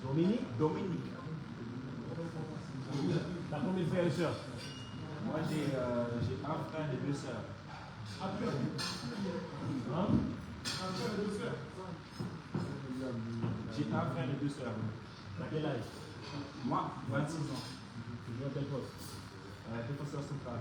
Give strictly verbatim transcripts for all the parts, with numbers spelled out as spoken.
Dominique. Dominique. T'as combien de frères et sœurs? Moi, j'ai euh, j'ai un frère et deux sœurs. Hein? J'ai un frère et deux sœurs. T'as quel âge? Moi, vingt-six ans. Tu joues à quel poste? Euh, défenseur central.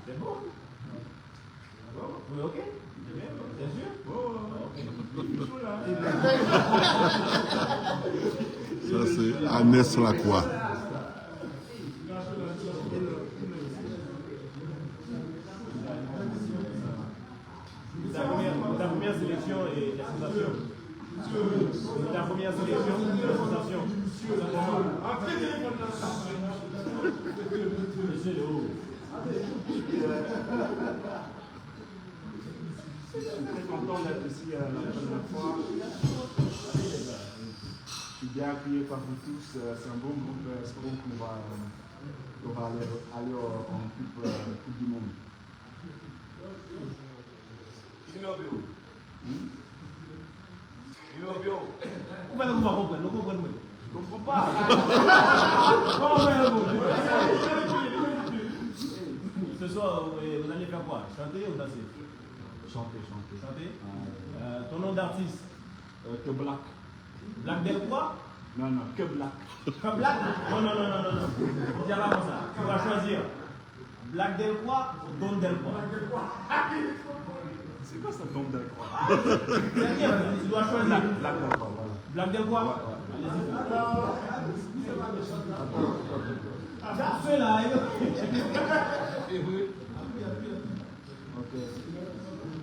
C'est bon? Oui, ok. T'es sûr? Sa se Anès Lakwa. Ta première, ta première sélection et la sensation. Ta première sélection et la sensation. Monsieur le haut. Je suis très content d'être ici euh, la première fois. Je suis bien accueilli par vous tous. Euh, c'est un bon groupe. Euh, espérons qu'on va, euh, on va aller, aller en coupe, euh, coupe du Monde. Ou fè nou pa konprann, nou konprann mwen. Konprann pa. Ce soir, euh, vous allez faire quoi? Chanter ou danser? Chanter, chanter. Chanter? Euh, ton nom d'artiste? Euh, que Black. Black Delcroix? Non, non, que Black. Comme Black? Non, non, non, non, non, non. Dis pas comme ça. Tu vas choisir. Black Delcroix ou Don Delcroix? C'est quoi ça, Don Delcroix? C'est bien, tu dois choisir. Black Delcroix, voilà. Black Delcroix? Ouais, ouais. Allez-y. Ceux-là, hein. Ok.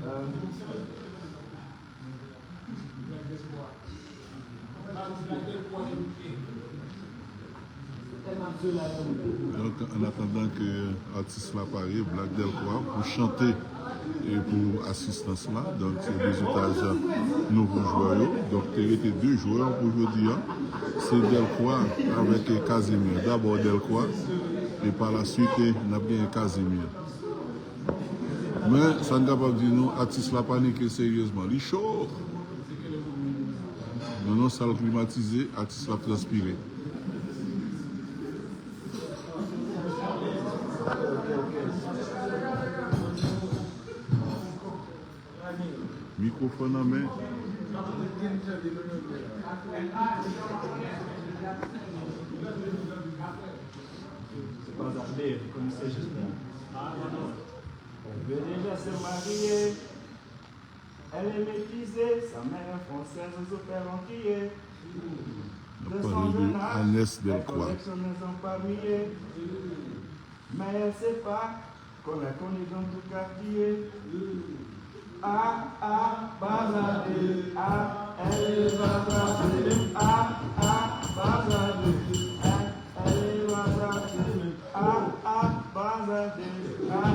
Euh, Donk, an atandan ke atis la pare, Black Delcroix, pou chante e pou asistans la. Donk, se rezoutaz nouvo jwè yo. Donk, te rete de jwè pou jodi a. Se Delcroix avèk Casimir. Dabò Delcroix, e pa la suite, n ap genyen Casimir. Men, sa n kapab di nou, atis la panike seryezman. Li cho! Nan yon sal klimatize, atis la ap transpire. Mikwofòn an men. C'est pas Albert, vous connaissez, j'espère. Albert déjà s'est marié. Elle est métisée, sa mère est française, son père antillais. N ap pale de Anès Delcroix. Mais elle sait pas qu'on la connaît dans tout quartier. Ah, ah, bazardeux, ah, elle est bazardeuse. Ah, ah, bazardeux, ah, elle est bazardeuse. Ah, ah, bazardeux, ah,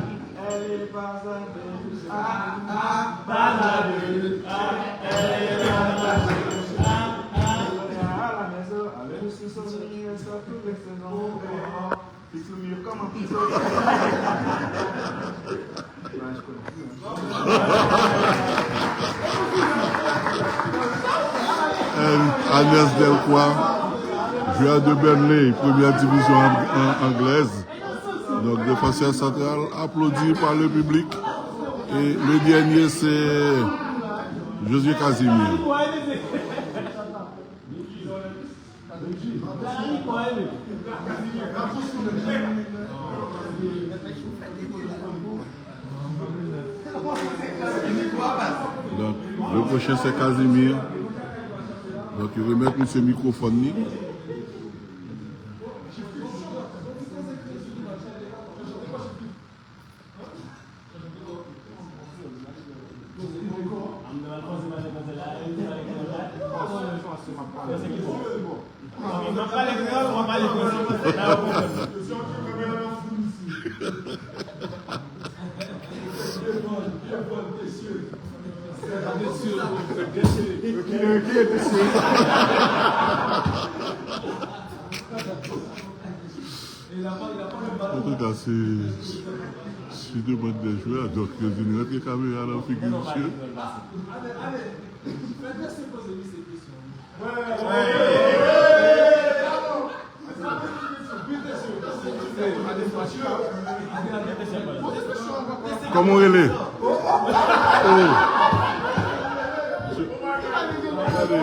elle est bazardeuse. Ah, ah, bazardeux, ah, elle est bazardeuse. Ah, ah, à la maison, avec le sous-sol, ça tous les saisons. Fiks nou miye kòman pou sòti. Ernest Delcroix, joueur de Burnley, première division an- an- anglaise. Donc, défenseur central applaudi par le public. Et le dernier, c'est Josué Casimir. Donk, le pwochen se Casimir. Donk, yo remèt misye mikwofòn li. Antouka, se, se demann de jwè a, donk, yo vin rantre kamera nan figi misye. Kòman w rele? Oh. Gade.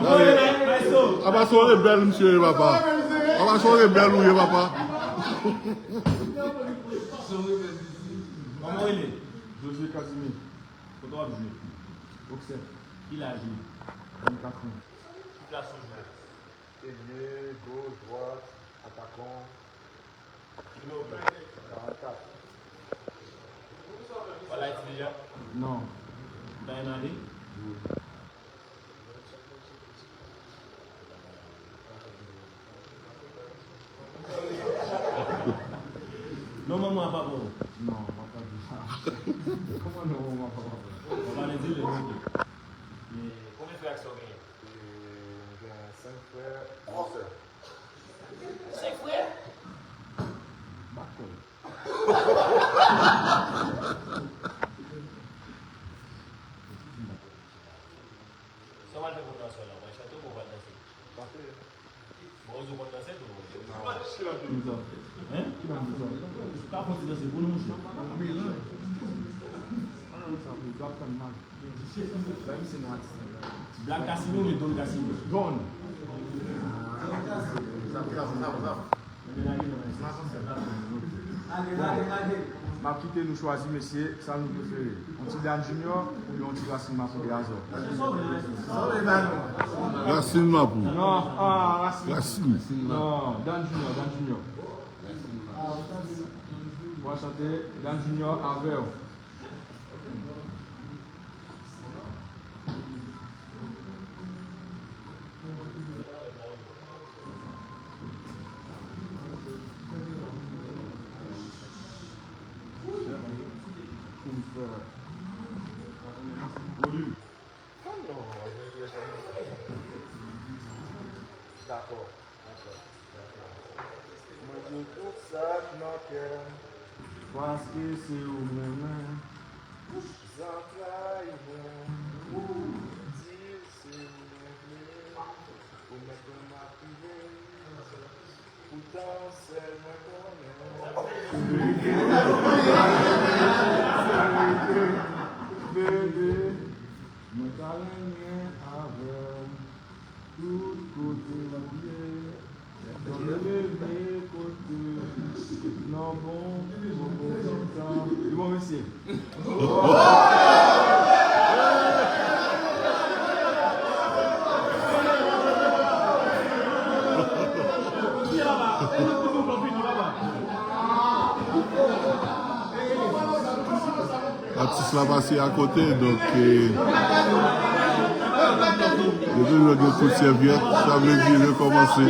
Gade. Apa se yon rebèl misye ye, papa. Apa se yon rebèl ou ye, papa. Kòman w rele? Josué Casimir. Kote w ap jwe? Oksè. Ki laj ou? Vennkat an. Ki plas ou jwe? Elye, goch, dwat, atakan. Ki nimewo w jwe? Karannkat. W al Ayiti deja? Non. Ou ta renmen ale? Wi. Non, manman a papa w. Non, papa di sa. Kòman non, manman a papa w? Papa ne di le non. Men konbyen frè ak sè w genyen? E, m gen senk frè, yon sè. Senk frè? M pa konn. Sa w al fè konferans la, w al chante oubyen w al danse? Chante. Bon, ou konn danse tou? Non. Ki lanmou sa? Hein? Ki lanmou sa? Ka fè ti danse pou nou, mesye. Ann sa pou w ap tann mal. Bay misye non atis la. Black Casino oubyen Don Casino? Don. Zap, zap, zap, zap. M ap kite nou chwazi, mesye, sa nou prefere. Yon ti Dan Junior oubyen yon ti Racine Mapou de Azò? Racine Mapou. Non, ah, Racine. Racine. Non, Dan Junior, Dan Junior. Bon, chante Dan Junior avè w. Dakò. Mwen di w tout sa k nan kè m. Paske se ou m renmen. Zantray mwen. Di l se ou mwen vle. Ou mèt mwen m ap pile. Poutan sèl mwen konnen. Bebe, mwen ta renmen avè w. Tout kote w ye, leve kote w nan bon, bon, bon tan. Li bon, mesye. Atis la pase akote, donk, eh, yo toujou gen kout sèvyèt, sa vle di rekòmanse.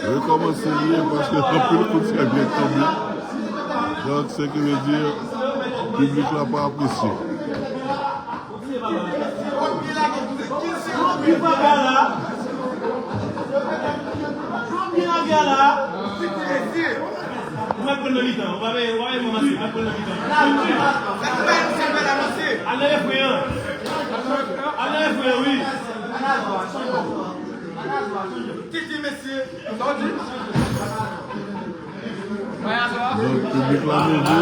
Rekòmanse li ye, paske anpil kout sèvyèt tonbe. Donk, se ki vle di, piblik la pa apresye. Ou mèt pran nan mitan, ou pa veye, ou pa veye mwen pase, mèt pran nan mitan. Al nan refren an. Al nan refren an, wi. Titi, mesye. Donk, piblik la leve.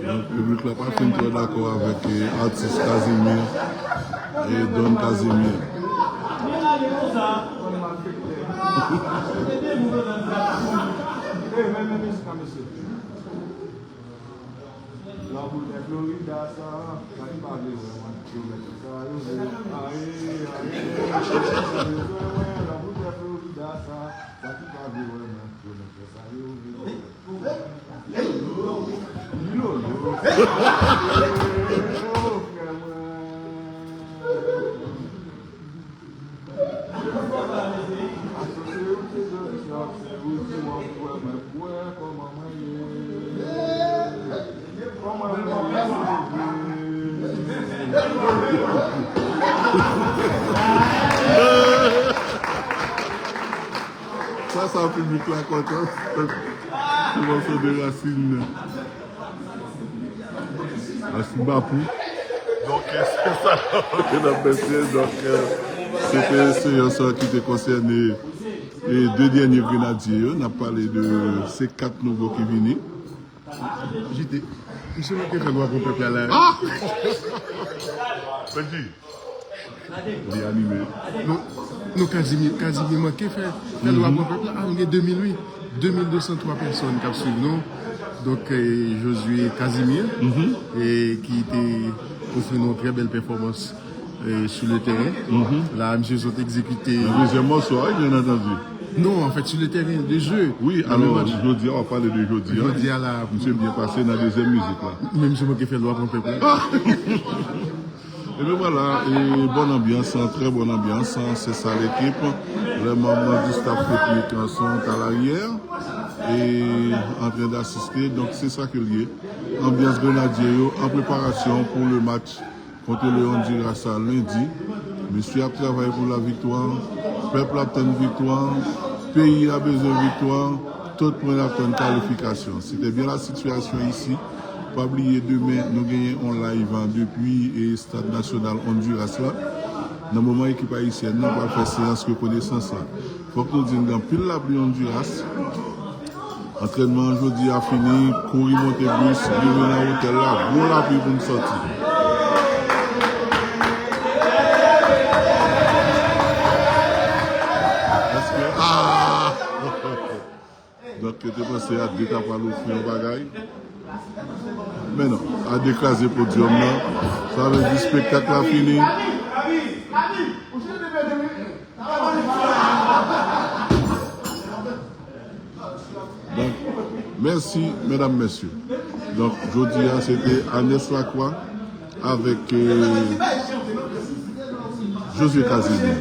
Donk, piblik la pa fin twò dakò avèk, eh, atis Casimir e Don Casimir. Lanboutay Florida sa, sa ki pa vle wè mwen, yo mèt fè sa yo vle. Aye, aye, lanboutay Florida sa, sa ki pa vle wè mwen, yo mèt fè sa yo vle. Lolo. Oh, frè mwen. Aso se ou ki jodi a, se ou ki w ap kwè mwen kwè kòman mwen ye. Kòman mwen ye? Sa, sa piblik la kontan. Se mòso de Rasin. Rasin Bapou. Donk, se sa. Medam, mesye, donk, se te seyans ki te konsène e de dènye grenadye yo. N ap pale de se kat nouvo ki vini. J T, misye manke fè lwa pou pèp la la. Ah! Benji, li anime. Nou, nou Kazimi, Kazimi manke fè, fè lwa pou pèp la. Ah, nou gen de mil wi. De mil de san twa pèsòn k ap swiv nou. Donk, eh, Josué Casimir, eh, ki te ofri nou yon trè bèl pèfòmans eh, sou le teren. La, misye sot egzekite. Nan dezyèm mòso a, wi, byen antandi. Non, anfèt, sou le teren de jeu. Wi, alò, jodi a, w ap pale de jodi a. Jodi a la. Misye byen pase nan dezyèm mizik la. Men misye manke fè lwa pou pèp la. Ebyen vwala, e bòn anbyans, trè bòn anbyans, se sa lekip. Lè manm di staff teknik son t alaryè e antren d asiste, donk se sa ke l ye. Anbyans Grenadye yo an preparasyon pou le match kont le Honduras a lendi. Mesye ap travay pou laviktwa. Pèp la ap tann viktwa. Peyi a bezwen viktwa. Tout moun ap tann kalifikasyon. C'était bien la situation ici. Pa bliye, demen, nou genyen yon live, hein, depi e, Stad Nasyonal Honduras la. Nan moman ekip ayisyèn nan pral fè seyans rekonesans la. Fòk nou di n gen anpil lapli Honduras. Antrènman an jodi a fini, kouri monte bis, rive nan otèl la, gwo lapli pou n sòti. Èske, ah! Donk, yo te panse Adé ta pral ofri yon bagay. Men non, Adé kraze podyòm nan. Sa vle di spektak la fini. Donk, mèsi, medam, mesye. Donk, jodi a, se te Agnès Lacroix avèk, euh, Josué Casimir.